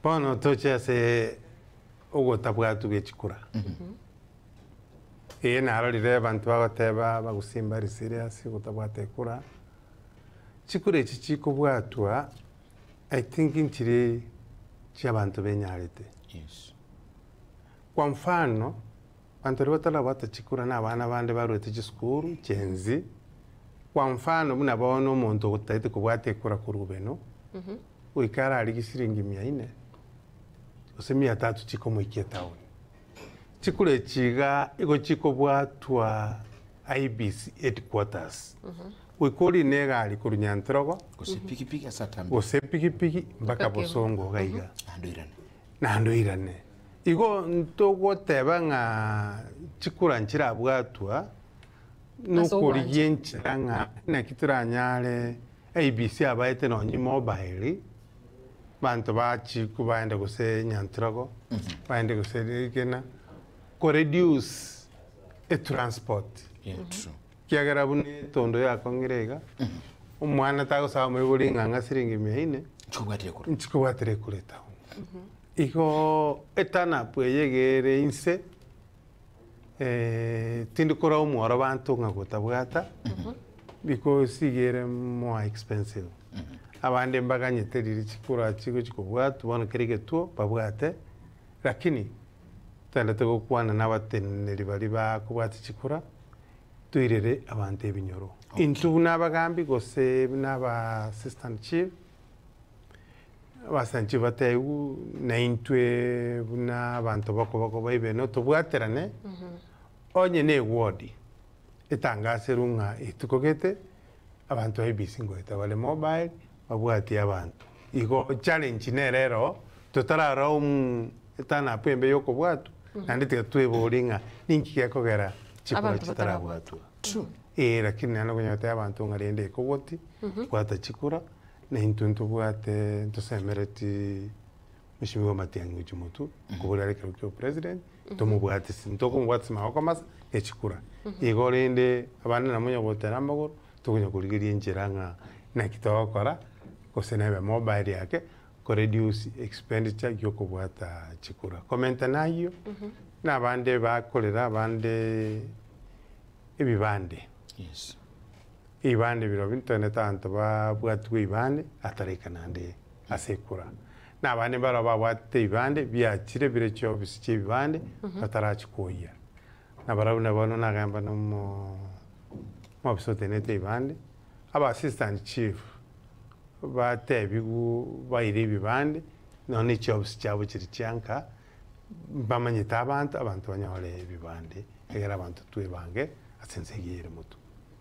Bono toche ase ogotabwatwa gwe chikura. Ee narorire abanto bagoteba abagusii mbari serious gotabwata ekura. Chikura echi chikobwatwa I think nchire chia abanto benyarete. Yes. Kwa mfano, abanto baria batarabwata chikura na abana bande barwete chisukuru, Gen Z, kwa mfano buna bono omonto otagete kobwata ekura korwa Ubeno, goika ararigie shilingi mia nne, gose mia tatu chikomoikia etown. Chikura echi iga igo chikobwatwa IEBC headquarters, goika orine egari korwa Nyantrogo, Gose pikipiki ase atambe. gose pikipiki mpaka Mpaka Keumbu. Bosongo iga iga. Naende oirane. Naende oirane. Igo ntogoteba ng'a chikura nchirabwatwa Ase nokorigia obwanchani. enchera ng'a naki toranyare IEBC abaete nonye mobile, banto bachikwa baende gose Nyantrogo, baende gose Rigena, ko reduce etransport. Yeah, true. Ekiagera buna etondo yakong'ire iga, omwana tagosaba moibori ng'a ng'a siringi mia ine, Nchikobwatire kure. nchikobwatire ekure etown. Igo eturn up eye iga ere inse, tindi korwa omworo banto ng'a gotabwata, because iga ere more expensive. Abande mbaganyete riria chikura chigochi kobwatwa bono kera egetuo babwate, lakini totagete gokwana na abateneneri baria bakobwata chikura, toirere abanto ebinyoro. Intwe buna abagambi gose buna aba assistant chief, aba assistant chief batebiwu naintwe buna abanto bokoboko ba ibeno tobwaterane, onye na eward etangaserwe ng'a rituko gete, abanto ba IEBC ngoeta bare mobile, babwatie abanto. Igo challenge nere ero, totararaumu eturn up embe ya okobwatwa, naende tiga tweborie ng'a ninki gekogera chikura Abanto chitarabwatwa. True. Ee lakini naende okonyora gotebia abanto ng'a rende ekogoti, bwata chikura, na intwe ntobwate ntosemereti Mheshimiwa Matiang'i gochia motwe, kobori are ekero kia opresident, tomobwatisi, ntokomobwatisi magoko masa, ne chikura. Igo rende abande nabo onye gotera amagoro, tokonya korigeria enchera ng'a naki togokora, gose nebe mobile ake, ko reduce expenditure ya okobwata chikura. Komenta na ayio, na abande bakorera abande ebibande. Yes. Ebibande birobio ntoenete abanto babwatigwe ebibande ataraika naende ase ekura. Na abande mbarabwo babwatete ebibande biachire bire chiofisi chia ebibande batarachia koyia. Na barabwo na bono nagamba na omo omofisa otenenete ebibande, aba assistant chief batebigwe baire ebibande nonya ne chiofisi chiabo chiria chia nka, mbamanyete abanto, abanto banyore ebibande egere abanto twebange ase ense eyio ere motwe.